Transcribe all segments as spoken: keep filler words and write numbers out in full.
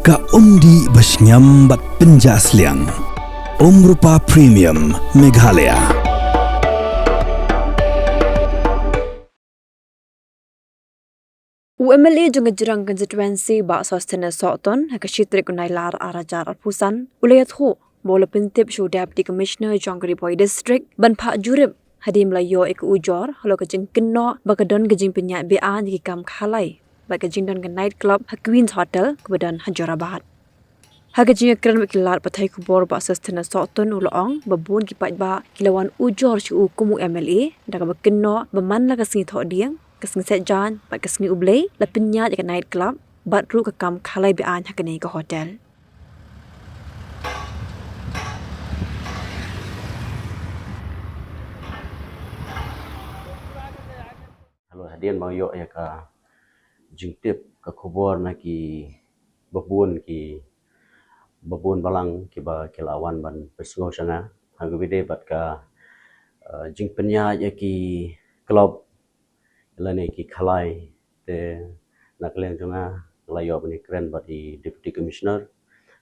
Ka umdih ba shngiam bad pynjah sliang. Umrupa Premium Meghalaya. U M L A jong ka Jrong Constituency, Bah Sosthenes Sohtun, ha ka shi tarik u Nailar ar hajar arphew san, u la ïathuh ba u la pyntip sha u Deputy Commissioner jong ka Ri Bhoi District ban phah jurip hadien ba la ïoh ïa ka ujor halor ka jingkynnoh ba ka don ka jingpynïaid be-aiñ ïa ki kam khalai bad ka jingdon ka night club ha Queen's Hotel kaba don ha Jorabat. Ha ka jingïakren bad ki lad pathai khubor, Bah Sosthenes Sohtun u la ong ba bun ki paidbah ki la wan ujor sha u kum u M L A da kaba kynnoh ba man la ka sngi Thohdieng, ka sngi Saitjaiñ bad ka sngi U Blei la pynïaid ïa ka night club bad ruh ka kam khalai be-aiñ ha kane ka hotel. Halo, hadien ba nga ïoh ïa ka jingtip, ka khubor na ki babun ki, babun balang kiba ki la wan ban pynsngew sha nga ha kaba ïadei bad ka, eh, jingpynïaid ïa ki club lane ki khalai. Te na ka liang jong nga, nga la ïoh ban ïakren bad i Deputy Commissioner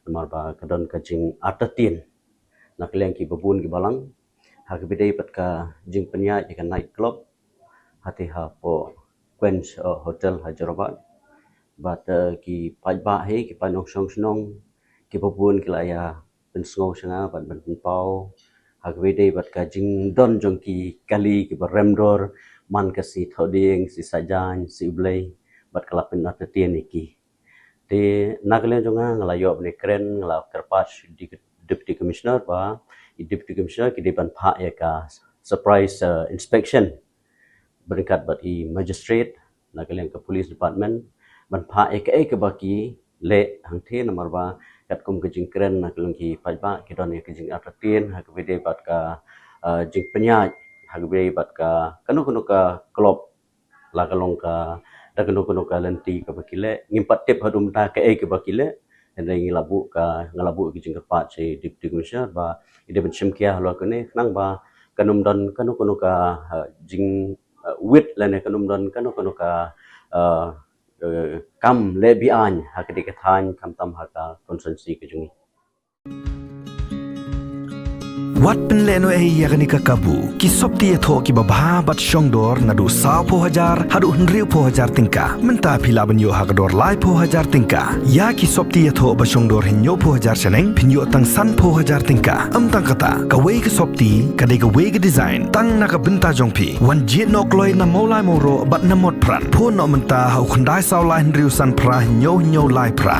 namar ba ka don ka jingartatien na ka liang ki babun ki balang ha kaba ïadei bad ka jingpynïaid ïa ka night club hate hapoh Queen's, eh, Hotel ha Jorabat. Bad, eh, ki paidbah hi, ki paid nongshong shnong, ki babun ki la ïa pynsngew sha nga bad ban pynpaw ha kaba ïadei bad ka jingdon jong ki kali kiba rem dor man ka sngi Thohdieng, sngi Saitjaiñ, sngi U Blei, bad ka la pynartatien ïa ki. Te na ka liang jong nga, nga la ïoh ban ïakren, nga la kyrpad sha i Deputy Commissioner ba i Deputy Commissioner ki dei ban phah ïa ka surprise, eh, inspection ryngkat bad i magistrate na ka liang ka police department ban phah ïa kaei kaba ki leh hangtei, namar ba katkum ka jingkren na ka liang ki paidbah, ki don ïa ka jingartatien ha kaba ïadei bad ka, eh, jingpynïaid ha kaba ïadei bad ka kano kano ka club la ka long ka da kano kano ka lynti kaba ki leh. Ngim pat tip haduh mynta kaei kaba ki leh. Hynrei ngi la buh ka, nga la buh ka jingkyrpad sha i Deputy Commissioner ba i dei ban shim khia halor kane khnang ba kan ym don kano kano ka, eh, jing, eh, wit lane kan ym don kano kano ka, eh, eh, kam leh be-aiñ ha katei ka thaiñ khamtam ha ka constituency ka jong ngi. Wat pynlehnohei ïa kane ka kabu. Ki sopti ïathoh kiba bha bad shongdor naduh sawphew hajar haduh hynriewphew hajar tyngka. Mynta phi lah ban ïoh ha ka dor laiphew hajar tyngka. Ïa ki sopti ïathoh ba shongdor hynñiewphew hajar shaneng phin ïoh tang sanphew hajar tyngka. Ym tang kata, kawei ka sopti ka dei kawei ka design tang na ka bynta jong phi. Wan jied noh kloi na Mawlai Mawroh bad na Motphran. Phone noh mynta ha u khyndai saw lai hynriew san phra hynñiew hynñiew lai phra.